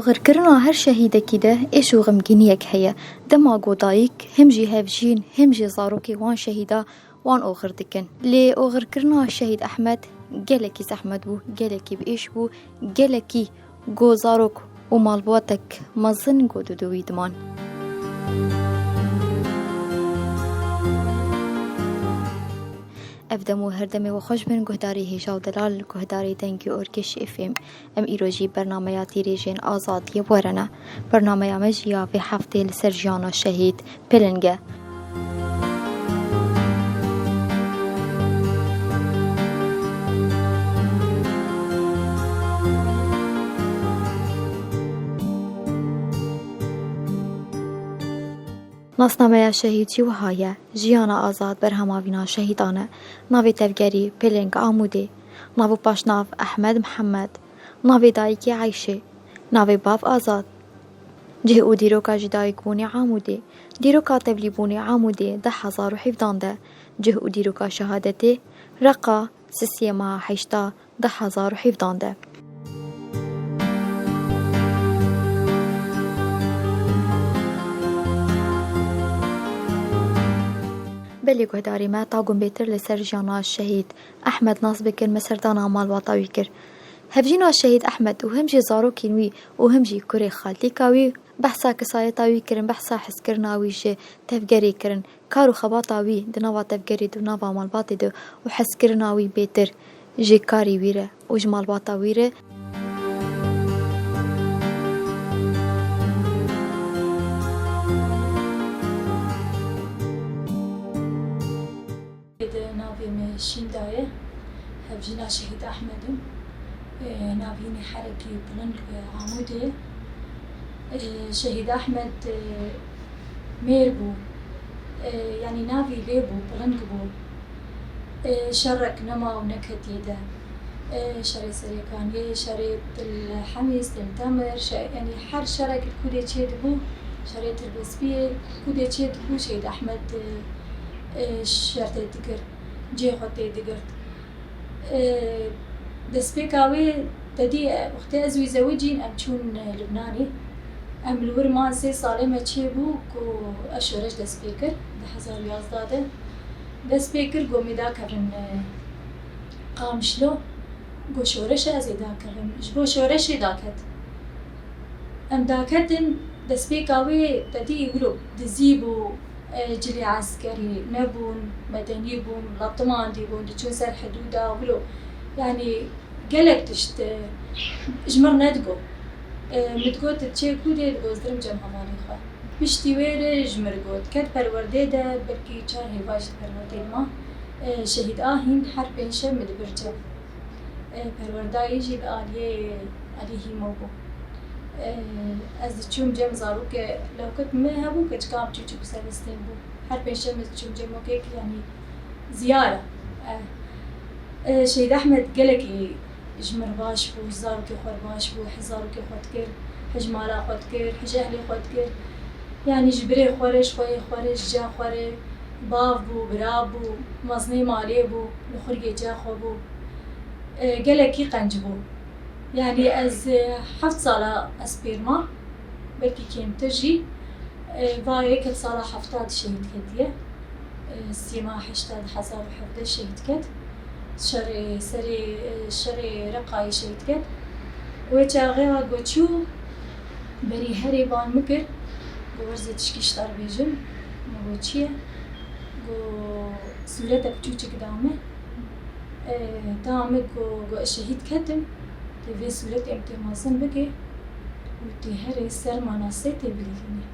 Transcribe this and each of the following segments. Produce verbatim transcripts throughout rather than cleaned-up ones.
Oxirkirina her şehîdekî de êş û xemgîniyek heye. Dema ku dayik, him jî hevjîn, him jî zarokê wan şehîda wan oxir dikin. Lê oxirkirina Şehîd Ehmed gelekî zehmet bû, gelekî bi êş bû, gelekî ku zarok û malbatek mezin ku didû wî diman. Ev dem û her demê we xweş bin, guhdarê hêja û delal, guhdarê Dengê Orkiş F M. Em îro jî bernameya Tîrêjên Azadiyê werene. Bernameya me jî ya vê heftê li ser jiyana şehîd Piling e. Nasnameya şehîd jî wiha ye, Jiyana Azad berhema vîna şehîdan e. Navê tevgerî Piling Amûdê. Nav û paşnav Ehmed Mihemed. Navê dayikê Eyşê. Navê bav Azad. Cih û dîroka ji dayikbûnê Amûdê. Dîroka tevlîbûnê Amûdê du hezar û hevdehan de. Cih û dîroka şehadetê Reqa, sisê meha heşta du hezar û hevdehan de. Belê guhdarê me, ta ku em bêtir li ser jiyana şehîd Ehmed nas bikin, me serdana malbata wî kir. Hevjîna şehîd Ehmed û him jî zarokên wî û him jî kurê xaltîka wî behsa kesayeta wî kirin, behsa hezkirina wî ji tevgerê kirin, kar û xebata wî di nava tevgerê de û nava malbatê de û hezkirina wî bêtir ji karê wî re û ji malbata wî re. Di navê me Şînda ye. Hevjîna Şehîd Ehmed im. Ê, navînê herekî Piling, e, Amûdê ye. Ê, Şehîd Ehmed, e, mêr bû. Ê, yanî navî lê bû, Piling bû. Ê, şerek nema û neketiye de. Ê, şerê Serêkaniyê, şerê Til Hemîs, Til Temir, şe-, yanî her şerek ku dê çê dibû, şerê Tilbespiyê ku dê çê dibû, Şehîd Ehmed, e, e, şer tê dikir, cihê xwe tê digirt. E, destpêka wê te dî, e, wextê ez wî zewicîn, em çûn, e, Lubnanê. Em li wir man, sê salê me çêbû ku ev şoreş dest pê kir, du hezar û yazdeh de. Dest pê kir, got, em ê dakevin, e, Qamişlo. Got, şoreş e, ez ê dakevim. Ji bo şoreşê daket. Em daketin, destpêka wê te dî wilo dizî bû, e, cilê eskerî nebûn, medenî bûn, latimandî bûn, diçûn ser hidûda, wilo, yanî gelek tişt, e, ji mir nedigot. E, min digot, "Tu çê ku dê?" Digot, "Ez dirim cem hevalê xwe." Piştî wê re ji mir got. Ket perwerdê de, belkî çar hêva jî di perwerdê de ma. E, Şehîd Ahîn her pênc şev min dibir cem. E, perwerdayî jî li aliyê Elî Hîmo bû. E, ez diçûm cem zarokê lewkek me hebû, keçika biçûçik û seristên bû. Her pênc şev min diçûm cem wekek, yanî ziyara. E, e, Şehîd Ehmed gelekî ji mir baş bû, ji zarokê xwe re baş bû, hej zarokê xwe dikir, hej mala xwe dikir, hej ehlê xwe dikir. Yanî ji birê xwe re, ji xweyê xwe re, ji ca xwe re, bav bû, bira bû, mezinê malê bû, li xurgê ca xwe bû. E, gelekî qenc bû. Yanî ez, e, heft sala ez pêr ma, belkî kêmtir jî. E, va yek sala hefta de şehîd ketiye. E, sê meha heşta du hezar û hevdeh şehîd ket. Şerê, serê, e, şerê Reqayê şehîd ket. Wê çaxê ha got çû, berî herê ban min kir. Got, "Werze tişkî ji te re bêjim." Min got, "Çi ye?" Got, "Sûretek çûçik da min." E, da min got, got, "Ez şehîd ketim. Tê vê sûretê em tê mezin bike û tê herê ser manasê tê bilîvînê."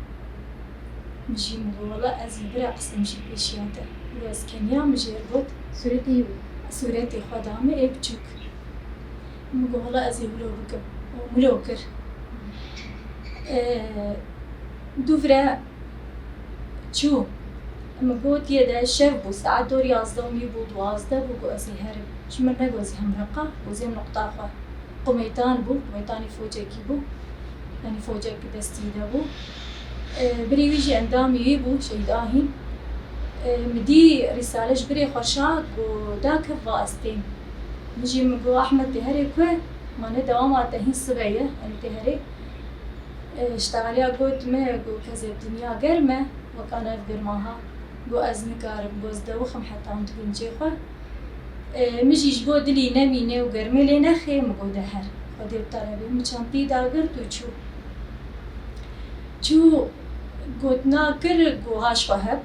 Min jî min got, "Wela ez ê bira qistim jî pêşiya te." Got, "Ez keniya min jê re got." Sûretê wî? Sûretê xwe da min, ê biçûk. Min got, "Wela ez ê wilo bikim." Û wilo kir. E, dûvre çû. Min gotiye de şev bû, saet dor yazdeh û nîv bû, duwazdeh bû, got, "Ez ê herim." Ji min negot, "Ez ê hem Reqa." Got, "Ez êm nuqta xwe." Qumêtan bû, qumêtanî focekî bû. Yanî focek destî de bû. E, birê wî jî endamî wî bû, Şehîd Ahîn. E, min dî rîsale ji birê xwe şa, got, "Da kev va ez têm." Min jî min got, "Ehmed, tê herê ku?" Ma ne dewama te hîn sibe ye, yanî tê herê. E, ji tealiya got me, got, kezê dinya germ e, weka ev girma ha. Got, ez nikarim, got, ez dewixim heta hûn digin cê xwe. E, min jî ji bo dilî nemîne û germê lê nexê, min got, de her. Xwedê bi te re be. Min çentî dagirt û çû. Çû, gotina kir, got, haş xwe heb.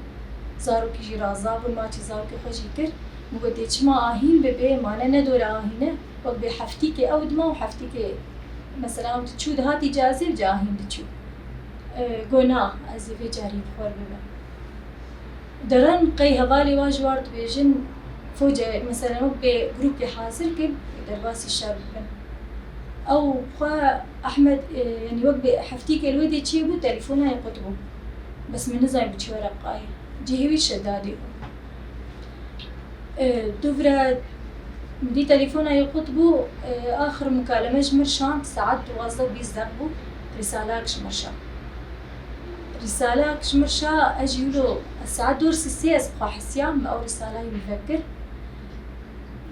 Zarokî jî raza bûn, maçî zarokê xwe jî kir. Min got, dê çima ahîn bibe, mane ne dora ahîne. Wek bê heftîkê ew dima û heftîkê, mesela, ew diçû dihat îcazê û cahîn diçû. E, got, na, ez ê vê carî bi xwe re bibim. Derin qey hevalê wan ji war dibêjin, foce, mesela, wek bê grûpê hazir kin, derbasî şer bibin. Ew xwe Ehmed, e, yanî wek bê heftîkê li wê dê çêbû, telefona yê qut bû. Bes min nizanî bi çi were qayî. Cihê wî şedadî bû. E, dûvre min dî telefona yê qut bû, e, axir mukaleme ji min şand, saet duwazdeh bîst deq bû, rîsalak ji min şa. Rîsalak ji min şa, ez jî wilo, ez saet dor sisê ez bi xwe hisiya, min ew rîsalayê min vekir.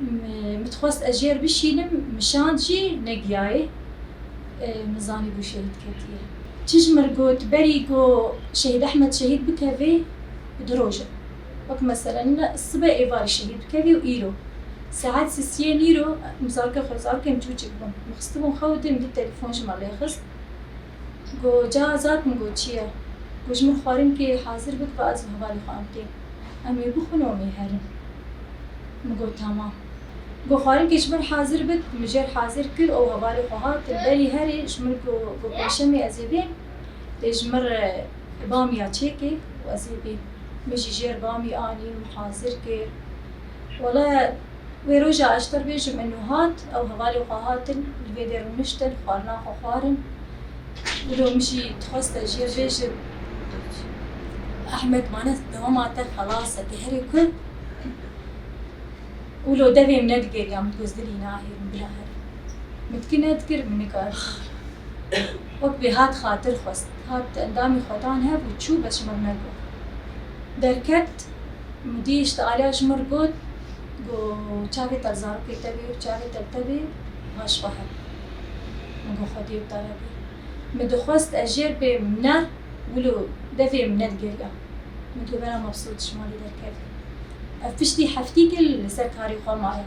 Min, min dixwest ez jêr bişînim, min şand jî negiyayê. E, min zanîbû şehîd ketiye. Çi ji min got, berî ku Şehîd Ehmed şehîd bikeve, bi du roj e. Wek meselen, sibe êvarî şehîd bikeve û îro. Saet sisiyê nîro, min zarokê xwe, zarokê min çûçik bûn. Min xistibûn xew dê, min dî telefon ji min lê xist. Got, Cihazad, min got, çi ye? Got, ji min xwarinkê hazir bik, va ez û hevalê xwe em tê. Em ê bixwin û em ê herin. Min got, tamam. Got, xwarinkê ji min hazir bik, min jêr hazir kir û hevalê xwe hatin. Berî herê ji min got, got, pêşemê ez ê bêm, tê ji min re bamiya çêkê û ez ê bêm. Min jî jêr bamî anî, min hazir kir. Wele wê roja ez ji te re bêjim, min nû hat, ew hevalê xwe hatin, li vê dê rûniştin, xwarina xwe xwarin. Wilo min jî dixwest ez jê bêjim, Ehmed mane dewama te xelas e, tê herê ku. Wilo devê min nedigeriya, min dixwest dilî nahêrim bila herim. Min dikir nedikir, min nikar. Wek bê hat xatir xwest. Hat endamî xwe dan hev û çû, bes ji min negot. Derket, min dî ji aliya ji min got, got, çavê te li zarokê te bê û çavê te li te bê, haş xwe heb. Min got, Xwedê bi te re bê. Min dixwest ez jêr bêm, ne, wilo devê min nedigeriya. Min got, bera mebsût ji malê derkevî. Ev piştî heftîkê li ser karê xwe maye.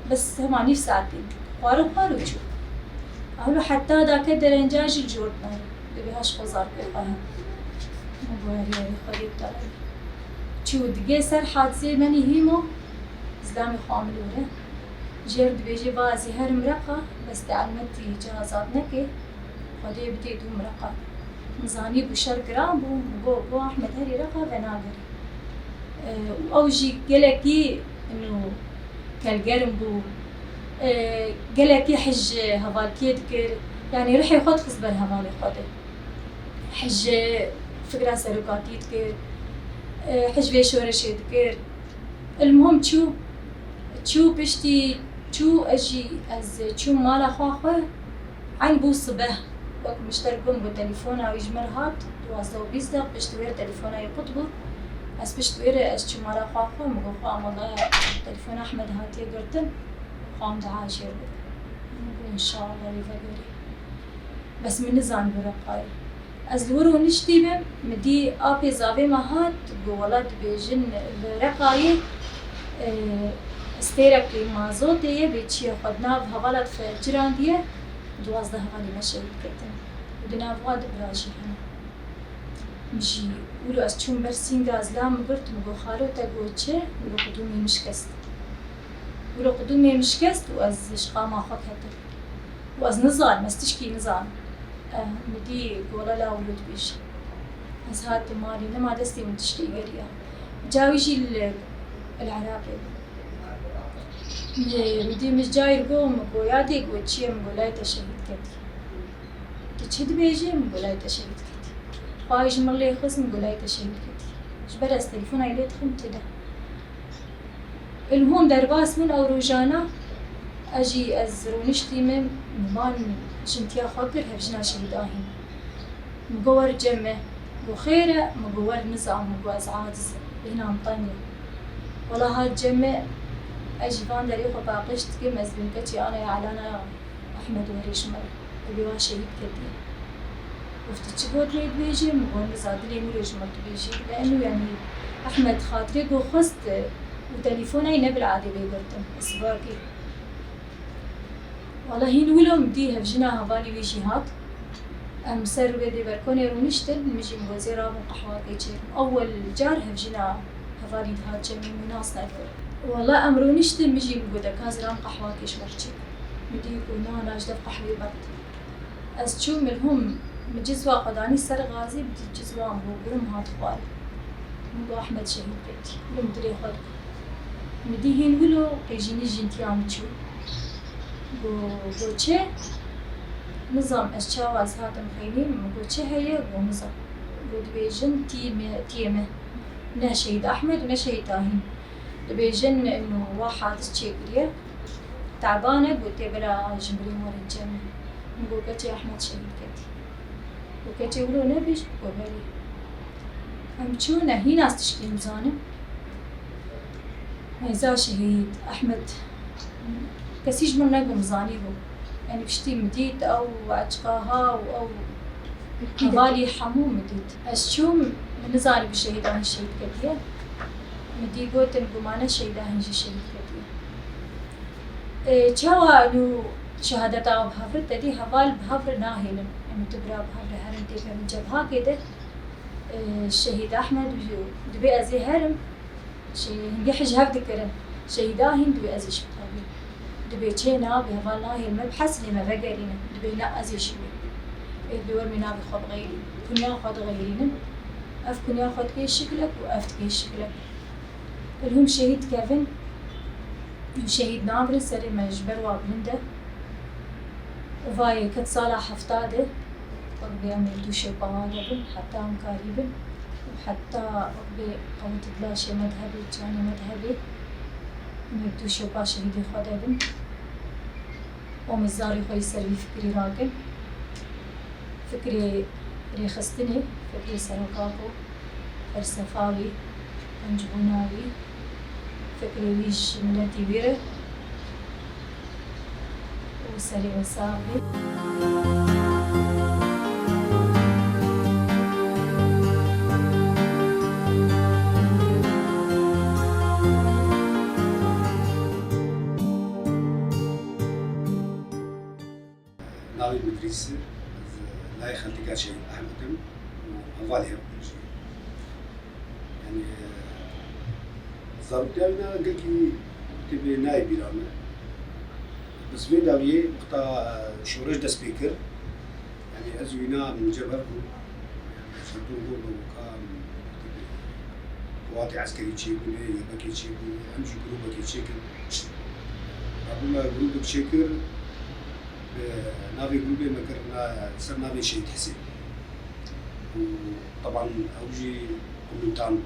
Bes hema nîv saetê xwarin xwar û çû. Ewlo heta dake derenca jî li jor dinere. Dibê haş xwe zarokê xwe hene. Min got, erê, erê, Xwedê bi te re bê. Çû digê ser hadisê menî hîmo, zilamê xwe amilê were. Jêr dibêjê, va ez ê herim Reqa, bes te elmetî cihazat neke. Xwedê bidê dû min Reqa. Min zanîbû şer giran bû, min got, got, Ehmed herî Reqa venagerî. E, û ew jî gelekî, ino, kelgerm bû. E, gelekî hij hevalkiyê dikir. Yanî rihê xwe dixist ber hevalê xwe de. Hij fikra serokatî dikir. E, hij vê şoreşê dikir. Ilmuhim çû, çû piştî çû, ez jî, ez çûm mala xwe xwe, eyn bû sibeh. Wek min ji te re got, min got telefona wî ji min re hat, duwazdeh û bîst de, pişt wê re telefona wî qut bû. Ez pişt wê re ez çûm mala xwe xwe, min got, xwe, em wela telefona Ehmed hatiye girtin, xwe em dua jê re bikin. Min got, înşallah wê vegerî. Bes min nizanî bi Reqayê. Ez li wir rûniştî bim, min dî apê zavê me hat, got, wela dibêjin li Reqayê, e, stêrekê mazotê ye, bê çi ye xwe di nav hevala di fe-, cirandiye, duwazdeh hevalê me şehîd ketin. Û di nav wan du bira jî hene. Min jî wilo ez çûm ber sînga, zilam min girt, min got, xalo te got çi? Min got, qidûmê min şikest. Wilo qidûmê min şikest û ez ji qama xwe ketim. Û ez nizanim, ez tişkî nizanim. Eh, min dî gola la wilo dibêje. Ez hatim malê, nema destê min tiştê geriya. Cawî jî li, li Iraqê bû. Min dî min ji cayê got, min got, yadê got, çi ye? Min got, layê te şehîd ketî. Tu çi dibêjî? Min got, layê te şehîd ketî. Xwayê ji min lê xist, min got, layê te şehîd ketî. Ji ber ez telefona wî lê dixim tê de. Ilhom derbas bûn ew rojana, ez jî ez rûniştî me, min van şintiya xwe kir, hevjina şehîda hîn. Min got, wer cem me. Got, xêr e? Min got, wer nizam, min got, ez aciz im, bêhna min teng e. Wela hat cem me, ez jî van derê xwe paqij dikim, ez bim keçê anaya Elana Ehmed werê ji me re. Ewî wan şehîd ketiye. Gof tu çi got lê dibêjî? Min got niza dilê min rê ji min dibêjî. Dibe eno yanî Ehmed xatirê ku xwest û telefona wî ne bil adê bê girtin. Ez sibar kir. Wala hîn wilo min dî hevjina hevalî wî jî hat. Em ser rûyê dê berkonê rûniştin, min jî min got zê rabin qehwakê çêkim. Ewel car hevjina hevalî dihat cem min, min nas nekir. Wala em rûniştin, min jî min got de ka zê rabin qehwakê ji we re çêkim. Min dî ku na na ji dev qehwê bert. Ez çûm, min hûm, min cizwa xwe danî ser gazî, min dî cizwa min bû girim hat xwarin. Min got Ehmed şehîd ketî. Wilo min dilê xwe digot. Min dî hîn wilo qêjînî jîntiya min çû. Got, got çi? Nizam ez çawa ez hatim xeynî, min got çi heye? Got nizam. Got dibêjin tî me, tiyê me. Ne şehîd Ehmed û ne şehîd Tahîn. Dibêjin ino wa hadis çêkiriye. Teban e, got tê bila ji birî morê cem e. Min got keçê Ehmed şehîd ketî. Got keçê wilo nebêj, got belê. Em çûne hîn ez tişkî nizanim. Neyza şehîd Ehmed. Kesî ji min negot zanîbû. Yanî piştî min dît ew eçqa ha û ew hevalî hemû min dît. Ez çûm, min nizanî bi şehîdan şehîd ketiye. Min dî gotin gumane şehîda hin jî şehîd ketiye. Ê, çawa nû şehadeta bi hev re te dî heval bi hev re nahêlin. Em tu bira bi hev re herin têkevin cebhakê de. Ê, şehîd Ehmed dibê ez ê herim. Şehî-, hingehî ji hev dikirin. Şehîda hîn dibê ez ê ji hev bim. Dibê çê nabe, heval nahêl me bi hesilê me vegerînin. Dibê ne ez ê şibim. Ê dibê wermê navê xwe bixeyrînin. Kunya xwe dixeyrînin. Ev kunya xwe dike şiklek û ev dike şiklek. Li hûn şehîd dikevin. Şehîd namirin, serê me ji ber wa bilind e. Vayê ket sala hefta de, wek bê em ê dû şewpa wan de bin, heta em karî bin û heta wek bê qewet laşê me de hebê, canê me de hebê, em ê dû şewpa şehîdê xwe de bin. Û em ê zarê xwe yî ser vî fikirî rakin. Fikrê rêxistinê, fikrê serokako, felsefa wî, gencbûna wî, fikrê wî ji miletî wî re û serê we sax be. Navê min Idrîs e, ez layê xeltîka Şehîd Ehmed im û hevalê hev bûn jî. Yanî, zaroktiya wîna gelkî tê bê nayê bîra me. Bi vê dawiyê wexta şoreş dest pê kir, yanî ez û wîna em li cem hev bûn. Ji hevdû got me got ka em tê bê qewatê eskerî çêbûne, yebekê çêbûne, em jî grûbekê çêkin. Rabûme grûbek çêkir, bi navê grûbê me kir na-, ser navê Şehîd Hisên. Û teban ew jî qumûtan bû.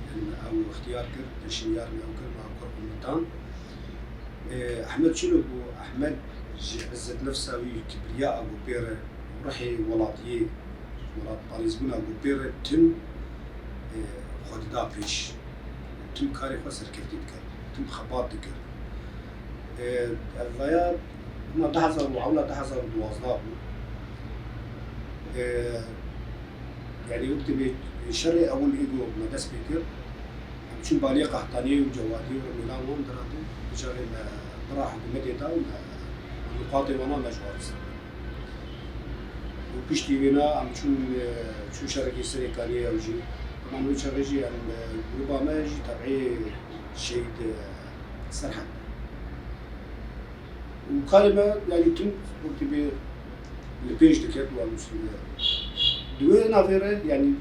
Yanî ew ixtiyar kir, pêşniyar me ew kir, me ew kir qumûtan. Ê, Ehmed çilo bû? Ehmed ji izzet nefsa wî, kibriya a ku pê re, rihê welatiyê, welatparêzbûna ku pê re tim, ê, xwe dida pêş. Tim karê xwe serkeftî dikir, tim xebat dikir. Ê, ev vaya hema du hezar û ewla du hezar û duwazdeh bû. Ê, yanî wextê bê şerê ewil ê ku me dest pê kir, em çûn baliyê Qehtaniyê û Cewadiyê û Remêlan wan diratin, bijarê me bira hikûmetê da û me, me miqatê wana me ji wan re ser. Û piştî wêna em çûn, e, çûn şerekî Serêkaniyê ew jî. Heman wê çaxê jî em, e, grûba me jî tebî Şehîd, e, Serhed. Û karê me, yanî tim wextî bê li pêş diket wan nusîne. Di wê navê re, yanî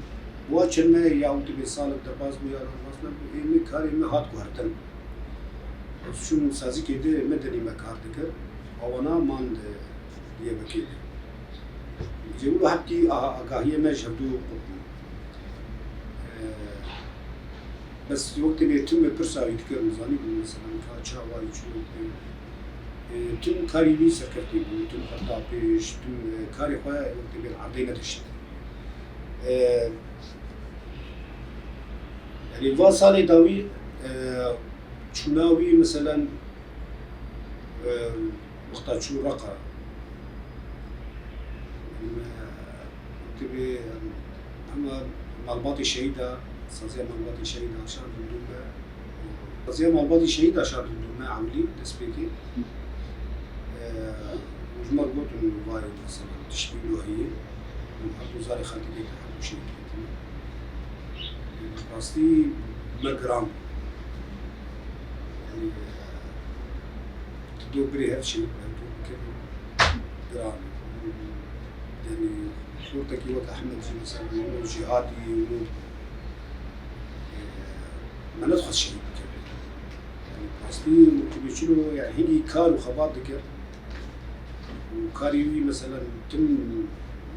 wa çend me ya wextî bê salek derbas bû ya derbas nebû, ê min karê me hat guhertin. Ez çûm sazîkê de me denî me kar dikir, awana man di yebekê de. Ji wilo heptî a-, agahiyê me ji hevdû qut bû. Ee, bes wextê bê tim me pirsa wî dikir, min zanî bû, mesela, ka çawa yî çû wextê. Ee, tim karî wî serkeftî bû, tim qet da pêş, tim, e, karê xwe wextê bê erdê nedişt. Ee, yanî van salê dawî, e, çûna wî, meselen, e, wexta çû Reqa, me, Tibê, em, hema malbatê şehîda, saziya malbatê şehîda şandin dû me. Saziya malbatê şehîda şandin dû me ewilî destpêkê. E, û ji me gotin vay, mesela, tiştî wilo heye. Û her du zarê xelkê tê her du şehîd ketine. Rastî me giran bû. Yanî, e, tu dê birê her şehîd, tu dê bikevî giran. Yanî, xortekî wek Ehmed jî, mesela, û jîhatî û, e, me nedixwest şehîd bikeve. Yanî, rastî, mutibê çilo, yanî, hingî kar û xebat dikir. Û karê wî, mesela, tim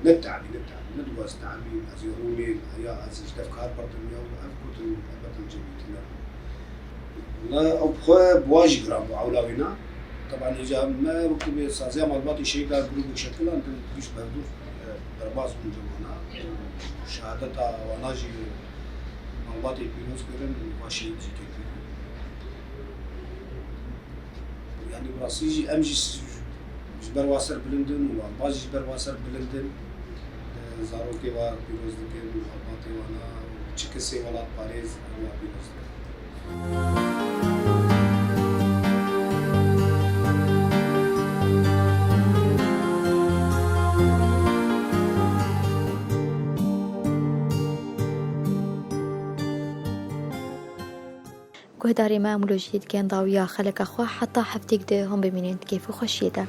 ne te'bî, ne te'bî, ne dixwest te'bî, ez ê Rûmê, heya ez ji dev kar berdim ya û ev gotin, elbet em cemîtî ne. Wala ew bi xwe bi wan jî giran bû ewla wêna. Teban hêja me wekî bê saziya malbatê şehîda grûbek şekilandin, giş berdûr, e, derbas bûn cemana. Şehadeta wana jî malbatê pîroz kirin, va şehîd jî ketin. Yanî bi rastî jî em jî ji ber wa ser bilind in û malbat jî ji ber wa ser bilind in. E, zarokê wa pîroz dikin û malbatê wana û çi kesê welatparêz em wa pîroz dikin. Guhdarê me, em wilo jî dikin dawiya xeleka xwe heta hefteyek di hûn bimînin di kêf û xweşiyê de.